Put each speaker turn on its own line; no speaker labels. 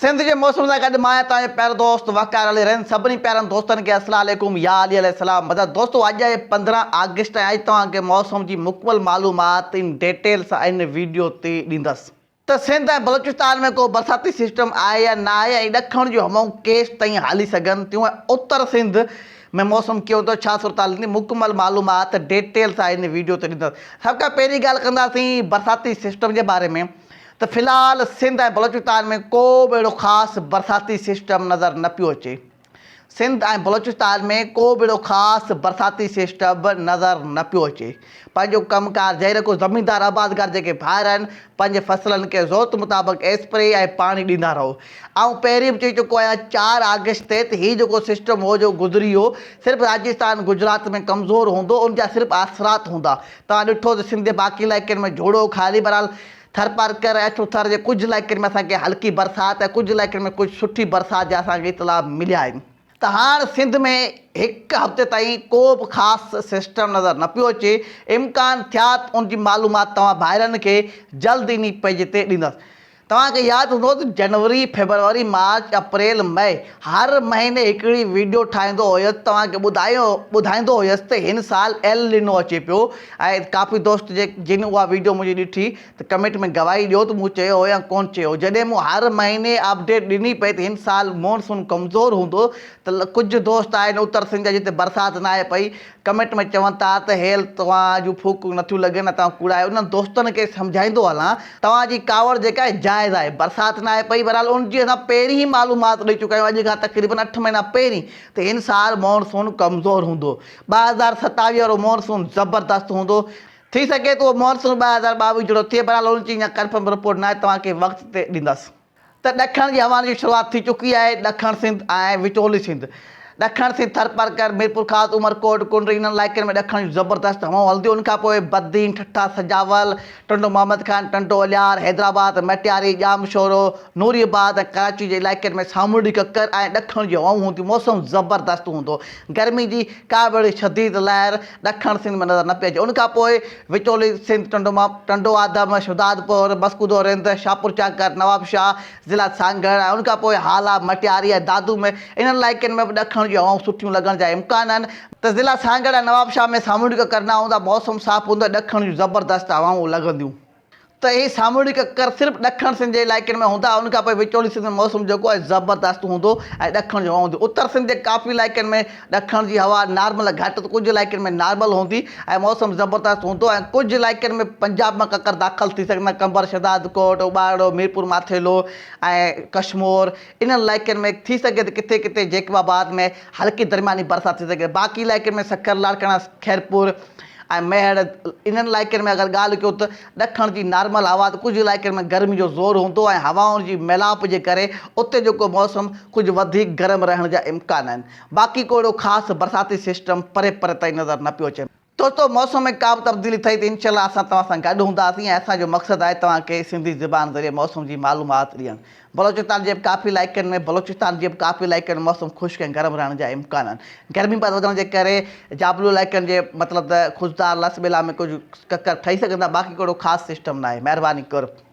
سنڌ جي موسم سان گڏ مان آهيان توهان جو پيارو دوست وقار علي رند سڀني پيارن دوستن کي السلام عليڪم يا علي عليه السلام مدد دوستو اڄ آهي 15 آگسٽ ۽ اڄ توهان کي موسم جي مڪمل معلومات ان ڊيٽيل سان ان ويڊيو تي ڏيندس ته سنڌ ۽ بلوچستان ۾ ڪو برساتي سسٽم آهي يا نه آهي ۽ ڏکڻ جون هوائون ڪيستائين هلي سگهن ٿيون ۽ اتر سنڌ ۾ موسم ڪيئن هوندو ڇا صورتحال ٿيندي مڪمل معلومات ڊيٽيل سان ان ويڊيو تي ڏيندس سڀ کان پهرين ڳالهه ڪنداسين برساتي سسٽم جي باري ۾ ته في الحال سنڌ ۽ بلوچستان ۾ ڪو به اهڙو خاص برساتي سسٽم نظر نه پيو اچي. سنڌ ۽ بلوچستان ۾ ڪو به اهڙو خاص برساتي سسٽم نظر نه پيو اچي. پنهنجو ڪم ڪار جاري رکو زميندار آبادگار جيڪي ڀائر آهن پنهنجي فصلن کي ضرورت مطابق اسپري ۽ پاڻي ڏيندا رهو. آئون پهرين به چئي چڪو آهيان چار آگسٽ تي ته هي جيڪو سسٽم هو جو گذري ويو صرف راجستان گجرات ۾ ڪمزور هوندو ان جا صرف اثرات هوندا. توهان ڏٺو ته سنڌ جي باقي علائقن ۾ جهڙو خالي بهرحال ٿرپارڪر ۽ اڇو ٿر جي ڪجهه علائقن ۾ اسان کي هلڪي برسات ۽ ڪجهه علائقن ۾ ڪجهه سٺي برسات جا اسان کي اطلاع مليا آهن. ته هاڻ سنڌ ۾ هڪ هفتي تائين ڪو به خاص سسٽم نظر نه پيو اچي، امڪان ٿيا ته ان جي معلومات توهان ڀائرن کي جلد انهي پيج تي ڏيندس. توهان کي ياد هوندو ته جنوري، فيبروري، مارچ، اپريل، مئي هر مهيني هڪڙي ويڊيو ٺاهيندو هيس توهان کي ٻڌايو ٻڌائيندو هيس ته هن سال ايل نينو اچي پيو ۽ ڪافي دوست جي جن اها ويڊيو منهنجي ڏٺي ته ڪمينٽ ۾ گواهي ڏيو ته مون چيو هو يا ڪونه چيو هو جڏهن مون هر مهيني اپڊيٽ ڏني پئي ته هن سال مون سون ڪمزور هوندو ته ڪجهه دوست آهن اتر سنڌ جا جتي برسات ناهي پئي ڪمينٽ ۾ چون ٿا ته هيل توهان جون ڦوڪون نٿيون لڳن ۽ توهان ڪوڙا آهيو انهن دوستن کي سمجهائيندو هلان توهان جي ڪاوڙ جيڪا آهي جائز آهي برسات ناهي پئي بهرحال ان جي اسان پهرين ئي معلومات ڏئي چڪا آهيون اڄ کان تقريبن اٺ مهينا پهرين ته هن سال مون سون ڪمزور هوندو 2027 وارو مون سون زبردست هوندو ٿي سگهي ٿو اهو مون سون 2022 جهڙو ٿئي بهرحال ان جي اڃا ڪنفرم رپورٽ ناهي توهان کي وقت تي ڏيندس. ته ڏکڻ جي هوائن جي شروعات ٿي چڪي آهي، ڏکڻ سنڌ ۽ وچولي سنڌ، ڏکڻ سنڌ، ٿرپارڪر، ميرپورخاص، عمرڪوٽ، ڪنري انهن علائقن ۾ ڏکڻ جون زبردست هوائون هلنديون، ان کان پوء بدين، ٺٽا، سجاول، ٽنڊو محمد خان، ٽنڊو الهيار، حيدرآباد، مٽياري، ڄامشورو، نوري آباد ۽ ڪراچي جي علائقن ۾ سامونڊي ڪڪر ۽ ڏکڻ جون هوائون هونديون، موسم زبردست هوندو، گرمي جي ڪا به اهڙي شديد لهر ڏکڻ سنڌ ۾ نظر نه پئي اچي، ان کان پوء وچولي سنڌ، ٽنڊو آدم، شهدادپور، مسڪودو رند، شاهپورچاڪر، نوابشاهه، ضلع سانگهڙ ۽ ان کان پوء هالا، مٽياري ۽ دادو ۾ انهن علائقن ۾ به ڏکڻ جون هوائون سٺيون لڳڻ جا امڪان آهن ته ضلع سانگهڙ ۽ نوابشاهه ۾ سامونڊي ڪڪر نه هوندا، موسم صاف هوندو ۽ ڏکڻ جون زبردست هوائون لڳنديون. ته اهي سامونڊي ڪڪر صرف ڏکڻ سنڌ جي علائقن ۾ هوندا، ان کان پوء وچولي سنڌ ۾ موسم جيڪو آهي زبردست هوندو ۽ ڏکڻ جون هوائون هونديون. اتر سنڌ جي ڪافي علائقن ۾ ڏکڻ جي هوا نارمل گهٽ ته ڪجهه علائقن ۾ نارمل هوندي ۽ موسم زبردست هوندو ۽ ڪجهه علائقن ۾ پنجاب مان ڪڪر داخل ٿي سگهندا قمبر، شهدادڪوٽ، اٻاڙو، ميرپور ماٿيلو ۽ ڪشمور انهن علائقن ۾ ٿي سگهي ته ڪٿي ڪٿي جيڪب آباد ۾ هلڪي درمياني برسات ٿي سگهي باقي علائقن ۾ سکر، لاڙڪاڻا، خيرپور ۽ ميهڙ انهن علائقن ۾ اگر ڳالهه ڪيون ته ڏکڻ جي نارمل هوا ته ڪجهه علائقن ۾ گرمي جو زور هوندو ۽ هوائن جي ميلاپ جي ڪري اتي جيڪو موسم ڪجهه وڌيڪ گرم رهڻ جا امڪان آهن باقي ڪو اهڙو خاص برساتي سسٽم پري پري تائين نظر نه پيو اچي. دوستو موسم ۾ ڪا به تبديلي ٿئي ته انشاء الله اسان توهان سان گڏ هونداسين ۽ اسان جو مقصد آهي توهان کي سنڌي زبان ذريعي موسم جي معلومات ڏيڻ. بلوچستان جي به ڪافي علائقن ۾ بلوچستان جي به ڪافي علائقن ۾ موسم خشڪ ۽ گرم رهڻ جا امڪان آهن. گرمي پد وڌڻ جي ڪري جابلو علائقن جي مطلب ته خضدار، لسٻيلا ۾ ڪجهه ڪڪر ٺهي سگهن ٿا باقي ڪو اهڙو خاص سسٽم ناهي. مهرباني قرب.